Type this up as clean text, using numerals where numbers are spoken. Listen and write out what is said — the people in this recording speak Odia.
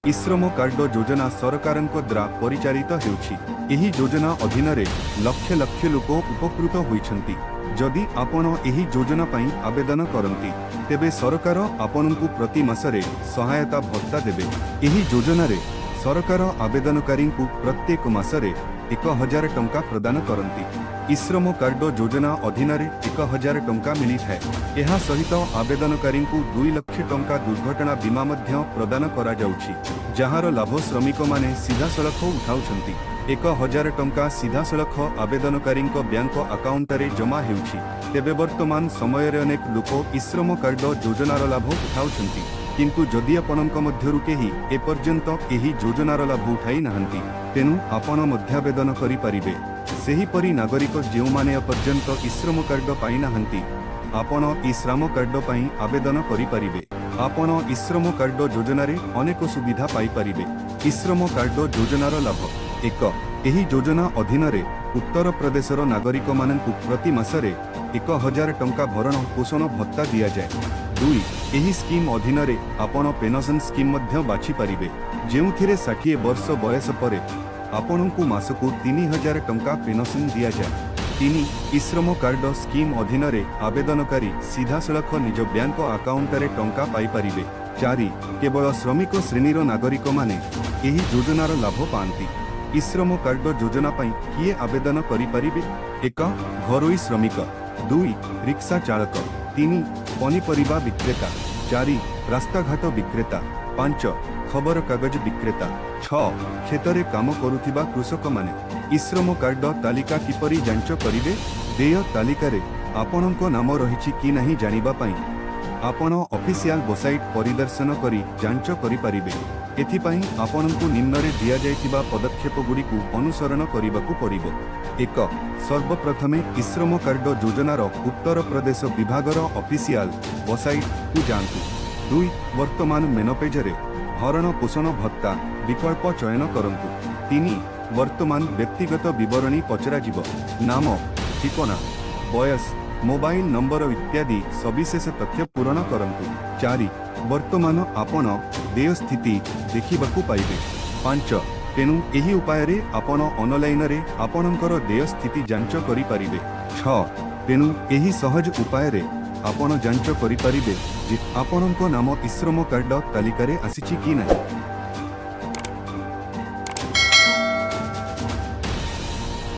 ଇଶ୍ରମ କାର୍ଡ ଯୋଜନା ସରକାରଙ୍କ ଦ୍ୱାରା ପରିଚାଳିତ ହେଉଛି। ଏହି ଯୋଜନା ଅଧୀନରେ ଲକ୍ଷ ଲକ୍ଷ ଲୋକ ଉପକୃତ ହୋଇଛନ୍ତି। ଯଦି ଆପଣ ଏହି ଯୋଜନା ପାଇଁ ଆବେଦନ କରନ୍ତି, ତେବେ ସରକାର ଆପଣଙ୍କୁ ପ୍ରତି ମାସରେ ସହାୟତା ଭତ୍ତା ଦେବେ। ଏହି ଯୋଜନାରେ ସରକାର ଆବେଦନକାରୀଙ୍କୁ ପ୍ରତ୍ୟେକ ମାସରେ 1000 ଟଙ୍କା ପ୍ରଦାନ କରନ୍ତି। ଇଶ୍ରମ କାର୍ଡ ଯୋଜନା ଅଧୀନରେ 1000 ଟଙ୍କା ମିଳିଥାଏ। ଏହା ସହିତ ଆବେଦନକାରୀଙ୍କୁ 2 ଲକ୍ଷ ଟଙ୍କା ଦୁର୍ଘଟଣା ବୀମା ମଧ୍ୟ ପ୍ରଦାନ କରାଯାଉଛି, ଯାହାର ଲାଭ ଶ୍ରମିକମାନେ ସିଧାସଳଖ ଉଠାଉଛନ୍ତି। 1000 ଟଙ୍କା ସିଧାସଳଖ ଆବେଦନକାରୀଙ୍କ ବ୍ୟାଙ୍କ ଆକାଉଣ୍ଟରେ ଜମା ହେଉଛି। ତେବେ ବର୍ତ୍ତମାନ ସମୟରେ ଅନେକ ଲୋକ ଇଶ୍ରମ କାର୍ଡ ଯୋଜନାର ଲାଭ ଉଠାଉଛନ୍ତି। କିନ୍ତୁ ଯଦି ଆପଣଙ୍କ ମଧ୍ୟରୁ କେହି ଏପର୍ଯ୍ୟନ୍ତ ଏହି ଯୋଜନାର ଲାଭ ଉଠାଇ ନାହାନ୍ତି, ତେଣୁ ଆପଣ ମଧ୍ୟ ଆବେଦନ କରିପାରିବେ। ସେହିପରି ନାଗରିକ ଯେଉଁମାନେ ଏପର୍ଯ୍ୟନ୍ତ ଇଶ୍ରମ କାର୍ଡ ପାଇନାହାନ୍ତି, ଆପଣ ଇଶ୍ରମ କାର୍ଡ ପାଇଁ ଆବେଦନ କରିପାରିବେ। ଆପଣ ଇଶ୍ରମ କାର୍ଡ ଯୋଜନାରେ ଅନେକ ସୁବିଧା ପାଇପାରିବେ। ଇଶ୍ରମ କାର୍ଡ ଯୋଜନାର ଲାଭ। ଏକ, ଏହି ଯୋଜନା ଅଧୀନରେ ଉତ୍ତରପ୍ରଦେଶର ନାଗରିକମାନଙ୍କୁ ପ୍ରତି ମାସରେ 1000 ଟଙ୍କା ଭରଣ ପୋଷଣ ଭତ୍ତା ଦିଆଯାଏ। ଦୁଇ, ଏହି ସ୍କିମ୍ ଅଧୀନରେ ଆପଣ ପେନସନ୍ ସ୍କିମ୍ ମଧ୍ୟ ବାଛିପାରିବେ, ଯେଉଁଥିରେ 60 ବର୍ଷ ବୟସ ପରେ ଆପଣଙ୍କୁ ମାସକୁ 3000 ଟଙ୍କା ପେନସନ୍ ଦିଆଯାଏ। ତିନି, ଇଶ୍ରମ କାର୍ଡ ସ୍କିମ୍ ଅଧୀନରେ ଆବେଦନକାରୀ ସିଧାସଳଖ ନିଜ ବ୍ୟାଙ୍କ ଆକାଉଣ୍ଟରେ ଟଙ୍କା ପାଇପାରିବେ। ଚାରି, କେବଳ ଶ୍ରମିକ ଶ୍ରେଣୀର ନାଗରିକମାନେ ଏହି ଯୋଜନାର ଲାଭ ପାଆନ୍ତି। ଇଶ୍ରମ କାର୍ଡ ଯୋଜନା ପାଇଁ କିଏ ଆବେଦନ କରିପାରିବେ? ଏକ, ଘରୋଇ ଶ୍ରମିକ। ଦୁଇ, ରିକ୍ସା ଚାଳକ। ତିନି, ପନିପରିବା ବିକ୍ରେତା। ଚାରି, ରାସ୍ତାଘାଟ ବିକ୍ରେତା। ପାଞ୍ଚ, ଖବରକାଗଜ ବିକ୍ରେତା। ଛଅ, କ୍ଷେତରେ କାମ କରୁଥିବା କୃଷକମାନେ। ଇଶ୍ରମ କାର୍ଡ ତାଲିକା କିପରି ଯାଞ୍ଚ କରିବେ? ଦେୟ ତାଲିକାରେ ଆପଣଙ୍କ ନାମ ରହିଛି କି ନାହିଁ ଜାଣିବା ପାଇଁ ଆପଣ ଅଫିସିଆଲ ୱେବସାଇଟ୍ ପରିଦର୍ଶନ କରି ଯାଞ୍ଚ କରିପାରିବେ। ଏଥିପାଇଁ ଆପଣଙ୍କୁ ନିମ୍ନରେ ଦିଆଯାଇଥିବା ପଦକ୍ଷେପଗୁଡ଼ିକୁ ଅନୁସରଣ କରିବାକୁ ପଡ଼ିବ। ଏକ, ସର୍ବପ୍ରଥମେ ଇଶ୍ରମ କାର୍ଡ ଯୋଜନାର ଉତ୍ତରପ୍ରଦେଶ ବିଭାଗର ଅଫିସିଆଲ ୱେବସାଇଟ୍କୁ ଯାଆନ୍ତୁ। ଦୁଇ, ବର୍ତ୍ତମାନ ମେନ୍ ପେଜରେ ଭରଣ ପୋଷଣ ଭତ୍ତା ବିକଳ୍ପ ଚୟନ କରନ୍ତୁ। ତିନି, ବର୍ତ୍ତମାନ ବ୍ୟକ୍ତିଗତ ବିବରଣୀ ପଚରାଯିବ। ନାମ, ଠିକଣା, ବୟସ, ମୋବାଇଲ ନମ୍ବର ଇତ୍ୟାଦି ସବିଶେଷ ତଥ୍ୟ ପୂରଣ କରନ୍ତୁ। ଚାରି, ବର୍ତ୍ତମାନ ଆପଣ ଦେୟ ସ୍ଥିତି ଦେଖିବାକୁ ପାଇବେ। ପାଞ୍ଚ, ତେଣୁ ଏହି ଉପାୟରେ ଆପଣ ଅନଲାଇନରେ ଆପଣଙ୍କର ଦେୟ ସ୍ଥିତି ଯାଞ୍ଚ କରିପାରିବେ। ଛଅ, ତେଣୁ ଏହି ସହଜ ଉପାୟରେ ଆପଣ ଯାଞ୍ଚ କରିପାରିବେ ଯେ ଆପଣଙ୍କ ନାମ ଇଶ୍ରମ କାର୍ଡ ତାଲିକାରେ ଆସିଛି କି ନାହିଁ।